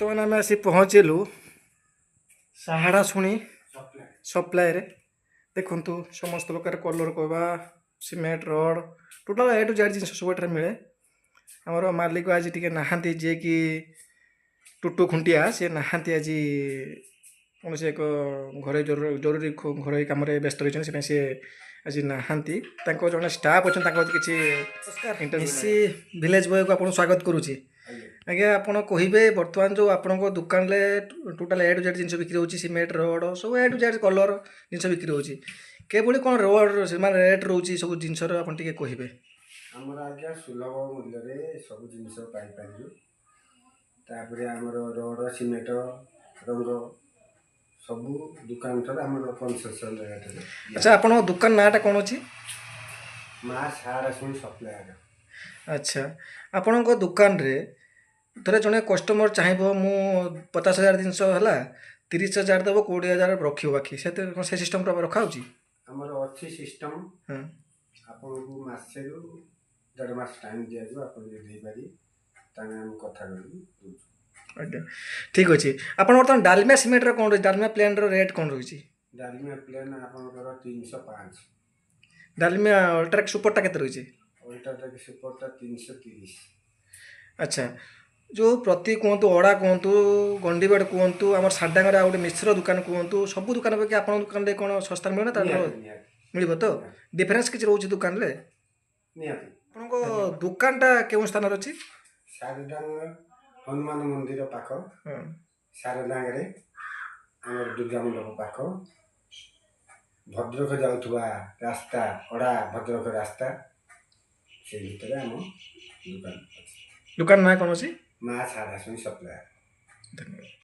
ବର୍ତ୍ତମାନ ଆମେ ଆସି ପହଞ୍ଚିଲୁ ସାହାଡ଼ାଶୁଣି ସପ୍ଲାଏରେ। ଦେଖନ୍ତୁ, ସମସ୍ତ ପ୍ରକାର କଲର୍ କହିବା, cement, rod, total A to Z ଜିନିଷ ସବୁ ଏଠାରେ ମିଳେ। ଆମର ମାଲିକ ଆଜି ଟିକେ ନାହାନ୍ତି, ଯିଏକି ଟୁଟୁ ଖୁଣ୍ଟିଆ, ସେ ନାହାନ୍ତି ଆଜି। କୌଣସି ଏକ ଘରୋଇ ଜରୁରୀ ଘରୋଇ କାମରେ ବ୍ୟସ୍ତ ରହିଛନ୍ତି, ସେଥିପାଇଁ ସିଏ ଆଜି ନାହାନ୍ତି। ତାଙ୍କ ଜଣେ ଷ୍ଟାଫ୍ ଅଛନ୍ତି, ତାଙ୍କ କିଛି ଇଣ୍ଟରଭ୍ୟୁ। ଭିଲେଜ ବୟକୁ ଆପଣଙ୍କୁ ସ୍ୱାଗତ କରୁଛି। ଆଜ୍ଞା, ଆପଣ କହିବେ, ବର୍ତ୍ତମାନ ଯେଉଁ ଆପଣଙ୍କ ଦୋକାନରେ ଟୋଟାଲ୍ ଏ ଟୁ ଜେଡ଼୍ ଜିନିଷ ବିକ୍ରି ହେଉଛି, ସିମେଣ୍ଟ, ରଡ଼, ସବୁ ଏ ଟୁ ଜେଡ଼୍ କଲର୍ ଜିନିଷ ବିକ୍ରି ହେଉଛି, କିଭଳି କ'ଣ ରୋଡ଼ ମାନେ ରେଟ୍ ରହୁଛି ସବୁ ଜିନିଷର, ଆପଣ ଟିକେ କହିବେ। ଆମର ଆଜ୍ଞା ସୁଲଭ ମୂଲ୍ୟରେ ସବୁ ଜିନିଷ ପାଇପାରିବେ। ତାପରେ ଆମର ରଡ଼, ସିମେଣ୍ଟ, ରଙ୍ଗ ସବୁ ଦୋକାନ ଠାରୁ ଆମର କନସେସନ୍ ରେଟ୍ରେ। ଆଚ୍ଛା, ଆପଣଙ୍କ ଦୋକାନ ନାଁଟା କ'ଣ ଅଛି? ମା ସାହାଡ଼ାଶୁଣି ସପ୍ଲାୟର। ଆଚ୍ଛା, ଆପଣଙ୍କ ଦୋକାନରେ ଧର ଜଣେ କଷ୍ଟମର ଚାହିଁବ, ମୁଁ 50,000 ଜିନିଷ ହେଲା, 30,000 ଦେବ, 20,000 ରଖିବ ବାକି, ସେଥିରେ କ'ଣ ସେ ସିଷ୍ଟମ୍ଟା ରଖାହେଉଛି? ଆମର ଅଛି ସିଷ୍ଟମ୍। ଆପଣଙ୍କୁ ମାସେରୁ ଦେଢ଼ ମାସ ଟାଇମ୍ ଦିଆଯିବ। ଆପଣ ଯଦି ଦେଇପାରିବେ, ତାହେଲେ ଆମେ କଥା କରିକି ଦେଉଛୁ। ଆଜ୍ଞା, ଠିକ୍ ଅଛି। ଆପଣ ବର୍ତ୍ତମାନ ଡାଲମିଆ ସିମେଣ୍ଟର କ'ଣ ରହିଛି? ଡାଲମିଆ ପ୍ଲେନ୍ର ରେଟ୍ କ'ଣ ରହିଛି? ଡାଲମିଆ ପ୍ଲେନ୍ ଆପଣଙ୍କର 305। ଡାଲମିଆ ଅଲ୍ଟ୍ରାଟେକ୍ ସୁପରଟା କେତେ ରହିଛି? ଅଲ୍ଟ୍ରାଟେକ୍ ସୁପରଟା 330। ଆଚ୍ଛା, ଯେଉଁ ପ୍ରତି କୁହନ୍ତୁ, ଅଡ଼ା କୁହନ୍ତୁ, ଗଣ୍ଡିବାଡ଼ କୁହନ୍ତୁ, ଆମର ସାରଡାଙ୍ଗରେ ଆଉ ଗୋଟେ ମିଶ୍ର ଦୋକାନ କୁହନ୍ତୁ, ସବୁ ଦୋକାନ ଅପେକ୍ଷା ଆପଣଙ୍କ ଦୋକାନରେ କ'ଣ ଶସ୍ତାରେ ମିଳିବ ନା ତାର? ନିହାତି, ନିହାତି। ମିଳିବ ତ? ଡିଫରେନ୍ସ କିଛି ରହୁଛି ଦୋକାନରେ? ନିହାତି। ଆପଣଙ୍କ ଦୋକାନଟା କେଉଁ ସ୍ଥାନରେ ଅଛି? ସାରଡାଙ୍ଗ ହନୁମାନ ମନ୍ଦିର ପାଖ, ସାରଡାଙ୍ଗରେ ଆମର ଦୁର୍ଗା ମଣ୍ଡପ ପାଖ, ଭଦ୍ରକ ଯାଉଥିବା ରାସ୍ତା, ଅଡ଼ା ଭଦ୍ରକ ରାସ୍ତା, ସେଇ ଭିତରେ ଆମ ଦୋକାନ ଅଛି। ଦୋକାନ ନାଁ କ'ଣ ଅଛି? ମା ସାହାଡ଼ାଶୁଣି ସପ୍ଲାୟର। ଧନ୍ୟବାଦ।